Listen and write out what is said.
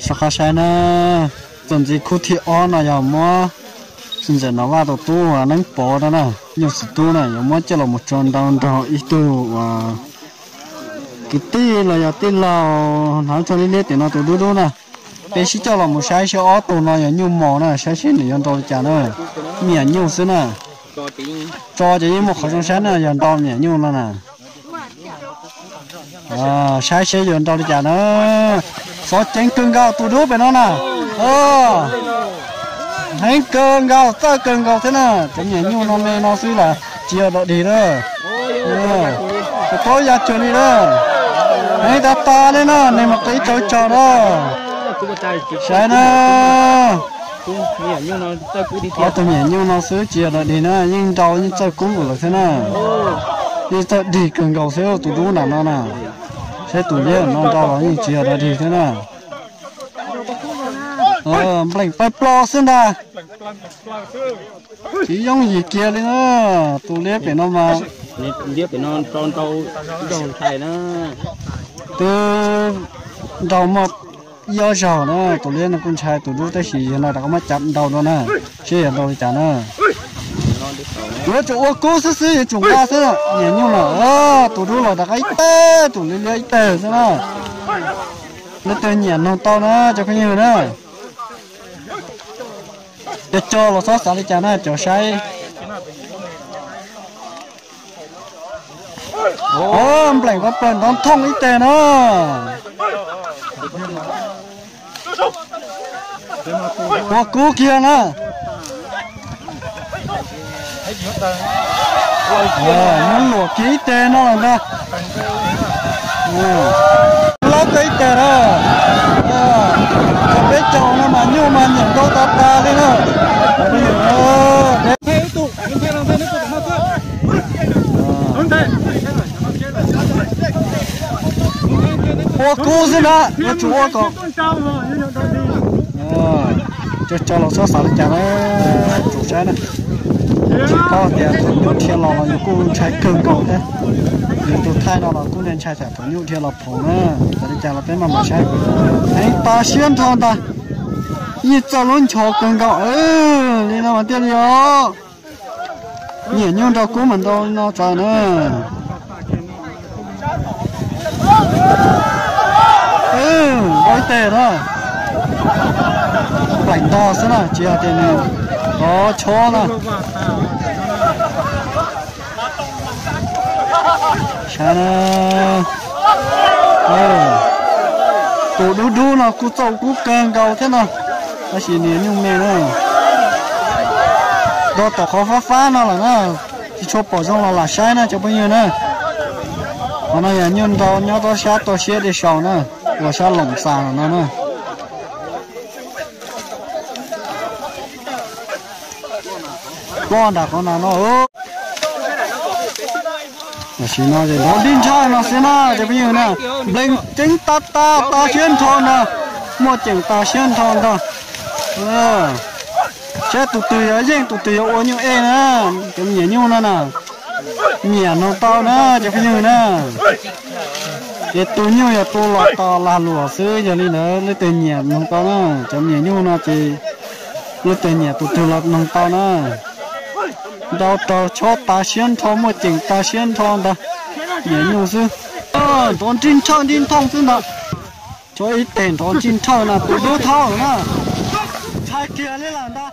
Soj qab saib na, txuas ntxiv khub thib ob no yog muab Ntxawm Nom Vaj tus tub uas Neeb Pov no na, nyuj xim tub na, yuav muab coj los mus tso nrau nrog ib tug uas kwv tij los yog tij laug hnav tsho liab liab tim no tus dub dub na. Peb sib coj los mus saib seb ob tug no yog nyuj mos na, saib seb nws yuav nrau li cas na. Miam nyuj xwb na. Tso ces yeej muaj qhov zoo saib na, yog nrau miam nyuj no na. Saib seb yuav nrau li cas na. Xov ceev kawg nkaus tus dub pem no na. Heev kawg nkaus, txawj kawg nkaus thiab na. Cov miam nyuj no me no xwb las tsis yog dog dig na. Tus paub ya cuag li na. Heev tas tas li na, nws mas qis tau tso na. Saib na. Ob tug miam nyuj no xwb tsis yog dog dig na, yeej nrau yeej txawj kub lawm thiab na. Yeej txawj dig kawg nkaus xwb tus dub nram no na. Saib tus liab no nrau los yeej tsis yog dog dig thiab na. Npleem pawg plaws xwb ntag. Tsis yooj yim kiag li na. Tus liab pem no mas twb nrau muaj ib ob zaug na, tus liab no kuj ntshai tus dub tab sis yog no rov qab muab cav nrau dua na, seb yog nrau li cas na. Yuav tsum ua kub xwb xwb, yuav tsum nqa xwb, nyiam nyuj na. Tus dub los rov qab ib teg, tus liab liab ib teg xwb na. Leej twg nyiam noog tau na cov phooj ywg na. Cov cog los txhob xav li cas na cov saib. Npleem ko plaws nrov thooj ib teg na. Ua kub kiag na. Muab luam kiag ib teg no los ntag. Lab tau ib teg na. Txog peb caug no mas nyuj mas nyiam nrau tas tas li na. Ua kub xwb na, yuav tsum ua kom. Cov cog los txhob xav li cas na, tsum saib na. Tsis paub tias thaum nyuj dhia los los yus kuj ntshai kawg nkaus thiab. Yus tus thaij no los kuj ntshai thaum nyuj dhia los phoom na. Xav li cas los peb maj mam saib. Heev tas siab nrho ntag. Yeej txawj lub nchos kawg nkaus li no mas thiaj li os. Nyiam nyuj nrau kub mas nrau li no tso na. Nrau ib teg na. Npleem ntog xwb na, tsis yog tias nws kov chob na. Saib na. Tus dub dub no kuj txaus kub kawg nkaus thiab no, tab sis nws nyuj me na. Nrau tom qhov fab fab no lawm na, tsis tshua pom zoo los lam saib na cov phooj ywg na. Qhov no yog nyuj nrau nyob rau sab toj siab dej saus na, uas sab Loos Xas no na. Ploj nram qhov no no. Tam sim no ces nrov nrij ntshaj no xwb na cov phooj ywg na. Nplees ceev tas tas, tas siab nrho ntag, muaj ceem tas siab nrho ntag. Saib tus twg yuav yeej tus twg yuav ua nyuj ej na, cov nyiam nyuj no na. Nyiam noog tau na cov phooj ywg na. Ces tus nyuj yog tus los tos lag luam xwb, yog li ntawd leej twg nyiam noog tau na. Cov nyiam nyuj no ces leej twg nyiam tus twg los noog tau na. Nrau raug chob tas siab nrho, muaj ceem tas siab nrho ntag. Nyiam nyuj xwb. Nrov nrij nthawj nrij nthooj xwb ntag. Chob ib teg nrov nrij nthawj no, tus dub thab lawm na. Ntshai kiag li lawm ntag.